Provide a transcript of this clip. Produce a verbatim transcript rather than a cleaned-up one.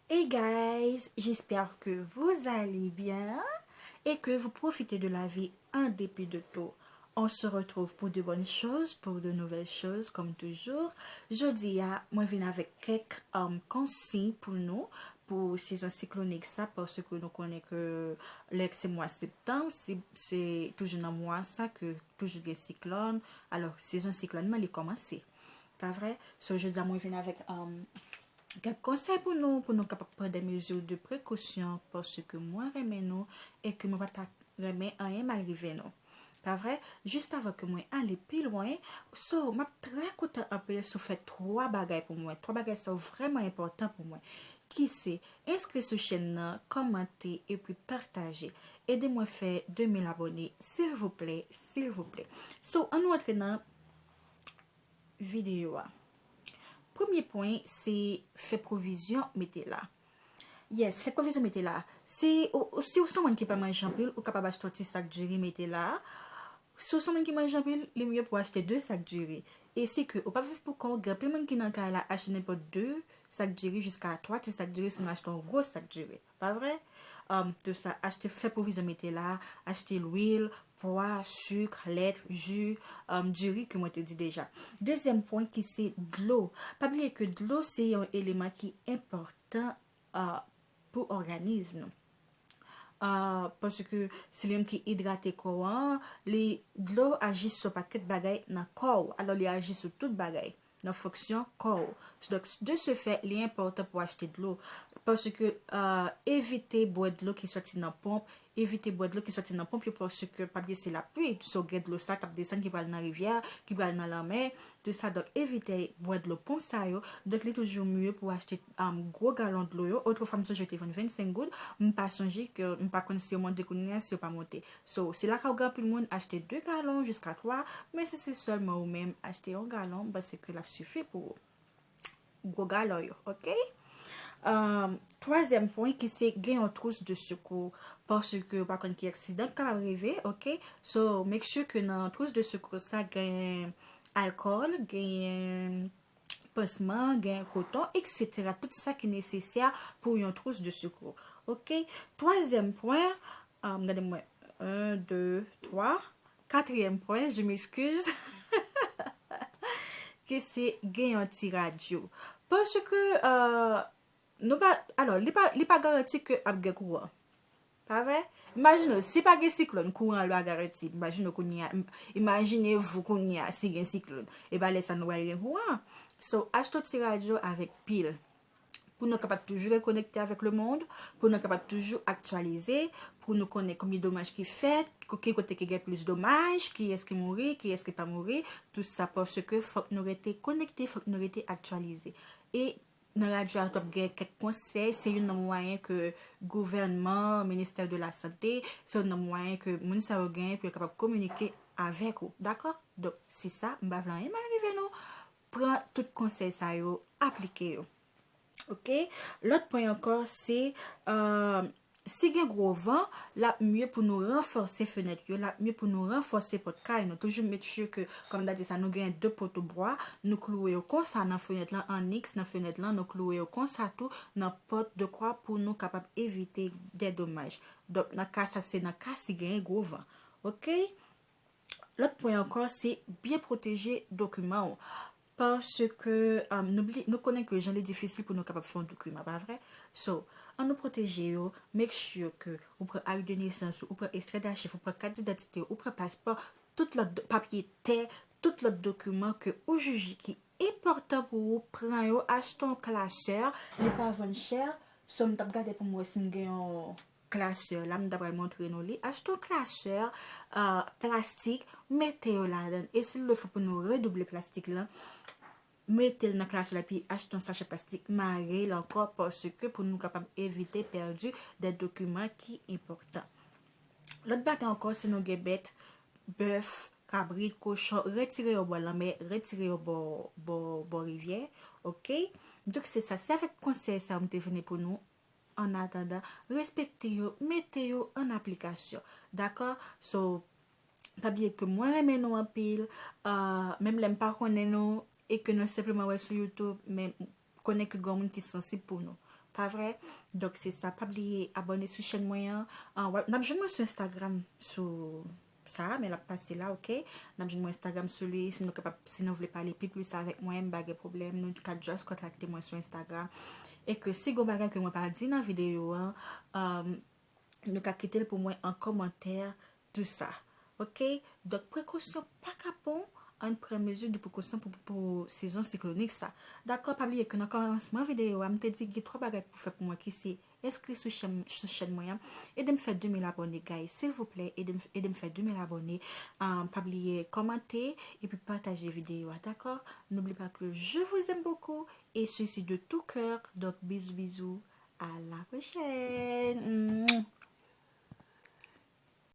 Hey guys, j'espère que vous allez bien et que vous profitez de la vie en dépit de tout. On se retrouve pour de bonnes choses, pour de nouvelles choses, comme toujours. Jodi a, mwen vin avèk kèk um, konsiy pou nou, pou sezon siklonik sa, paske nou konnen ke lè se mwa septanm, se, se toujou nan mwa sa ke toujou gen siklòn. Alò, sezon siklòn nan, li kòmanse. Pa vre? So, jodi a, mwen vin avèk um, kèk konsèy pou nou, pou nou kapab pran de mezi de prekosyon, paske mwen renmen nou e ke mwen pa ta renmen anyen mal rive nou. Pa vre? Jis avan ke mwen ale pi lwen, so, m ap trè kontan anpil si w fè twa bagay pou mwen. Twa bagay sa yo vrèman enpòtan pou mwen. Ki se, enskri sou chèn nan, kòmante, epi pataje. Ede mwen fè de mil abòne, silvouplè, silvouplè. So, ann nou antre nan videyo a. Premye pwen, se fè pwovizyon mete la. Yes, fè pwovizyon mete la. Si ou, ou- si w se yon moun ki pa manje anpil, ou kapab achte yon ti sak diri mete la. Si w se yon moun ki manje anpil, li mye pou w achte de sak diri. E si ke ou p ap viv pou kò w, gen anpil moun ki nan kay la achte nenpòt de sak diri jiska twa ti sak diri si nou achte yon gwo sak diri. Pa vre? Um, tout sa, achte, fè pwovizyon mete la, achte lwil, pwa, sik, lèt, ji, um, diri ke mwen te di deja. Dezyèm pwen ki se dlo. Pa bliye ke dlo se yon eleman ki enpòtan uh, pou òganis nou. Uh, paske se li menm ki idrate kò an, li dlo aji sou pakèt bagay nan kò w. Alò, li aji sou tout bagay nan fonksyon kò w. Donk, de ce fait, li enpòtan pou achte dlo. Paske uh, evite bwè dlo ki soti nan ponp, evite bwè dlo ki soti nan ponp yo, paske pa bliye se lapli. So, gen dlo sa k ap desann, ki pral nan rivyè, ki pral nan lanmè, tout sa. Donk, evite bwè dlo ponp sa yo. Donk, li toujou mye pou achte um, gwo galon dlo yo. Otrefwa, m sonje yo te vann vennsenk goud. M pa sonje ke, m pa konn si yo monte kounye a, si yo pa monte. So, se la ka w gen anpil moun achte de galon jiska twa, men si se sèlman ou menm, achte yon galon, m panse ke l ap sifi pou ou. Gwo galon yo, ok? Um, twazyèm pwen ki se gen yon twous de sekou, paske ou pa konn ki aksidan k kapab rive, ok? So, make sure ke nan twous de sekou sa gen alkòl, gen pansman, gen koton, et cetera. Tout sa ki nesesè pou yon twous de sekou, ok? Twazyèm pwen, um, gade mwen, un, deux, trois. Katriyèm pwen, je m'excuse. Ki se gen yon ti radyo. Paske, uh, nou pa, alò, li pa, li pa garanti ke ap gen kouran. Pa vre? Imajine w, si pa gen siklòn, kouran an pa garanti. Imajine w kounye a, im- imajine vou kounye a, si gen siklòn. E pa lè sa nou pral gen kouran. So, achte yon ti radyo avèk pil. Pou nou kapab toujou rekonekte avèk lemonn, pou nou kapab toujou aktyalize, pou nou konnen konbyen domaj ki fèt, ki kote ki gen plis domaj, kiyès ki mouri, kiyès ki pa mouri, tout sa, paske fòk nou rete konekte, fòk nou rete aktyalize. E nan radyo a, w ap gen kèk konsèy, se youn nan mwayen ke gouvènman, ministè de la sante, se youn nan mwayen ke moun sa yo genyen pou yo kapab kominike avèk ou, dakò? Donk, se sa, m pa vle anyen mal rive nou, pran tout konsèy sa yo, aplike yo. Ok? Lòt pwen ankò, se, euh, si gen gwo van, l ap mye pou nou ranfòse fenèt yo, l ap mye pou nou ranfòse pòt kay nou. Toujou make sure ke, kòm m ta di sa, nou gen de poto bwa, nou klouwe yo konsa nan fenèt lan, an niks nan fenèt lan, nou klouwe yo konsa tou nan pòt, dekwa pou nou kapab evite de domaj. Donk, nan ka sa, se nan ka si gen gwo van. Ok? Lòt pwen ankò, se byen pwoteje dokiman w. Paske, um, nou bli- nou konnen ke jan li difisil pou nou kapab fè yon dokiman, pa vre? So, ann nou pwoteje yo, make sure ke ou pran akt de nesans ou, ou pran ekstrè dachiv, ou pran kat didantite, ou pran paspò, tout lòt do- papye tè, tout lòt dokiman ke ou jije ki enpòtan pou ou, pran yo, achte yon klasè, li pa vann chè, so m t ap gade pou m wè si m gen yon klasè la, m ta pral montre nou li. Achte yon klasè, euh, plastik, mete yo ladan. E si l fò pou nou redouble plastik lan, mete l nan klasè la, epi achte yon sachè plastik, mare l ankò, paske pou nou kapab evite pèdi de dokiman ki enpòtan. Lòt bagay ankò, si nou gen bèt, bèf, kabrit, kochon, retire yo bò lanmè, retire yo bò, bò, bò rivyè, ok? Donk, se sa. Se avèk konsèy sa yo m te vini pou nou. An atandan, respekte yo, mete yo an aplikasyon. Dakò? So, pa bliye ke mwen renmen nou anpil, euh, menm lè m pa konnen nou e ke nou senpleman wè sou YouTube, men konnen ke gen moun ki sansib pou nou. Pa vre? Donk, se sa. Pa bliye abòne sou chèn mwen an. Ah, w ap, n ap jwenn mwen sou Instagram, sou sa, men l ap pase la, oke? N ap jwenn mwen Instagram sou li, si nou kapab, si nou vle pale pi plis avèk mwen, m pa gen pwoblèm, nou ka just kontakte mwen sou Instagram. E ke si gon bagay ke mwen pa di nan videyo an, um, nou ka kite l pou mwen an kòmantè, tou sa. Oke? Donk, prekosyon pa ka bon, ann pran mezi de prekosyon pou, pou sezon siklonik sa. Dakò, pa bliye ke nan kòmansman videyo a, m te di gen twa bagay pou fè pou mwen ki se enskri sou chèn, sou chèn mwen an. Ede m fè de mil abòne, guys. Silvouplè, ede m, ede m fè de mil abòne. Ah, pa bliye kòmante epi pataje videyo a, dakò? N'oublie pas que je vous aime beaucoup et ceci de tout cœur. Donc, bisous, bisous. À la prochaine. Mouah.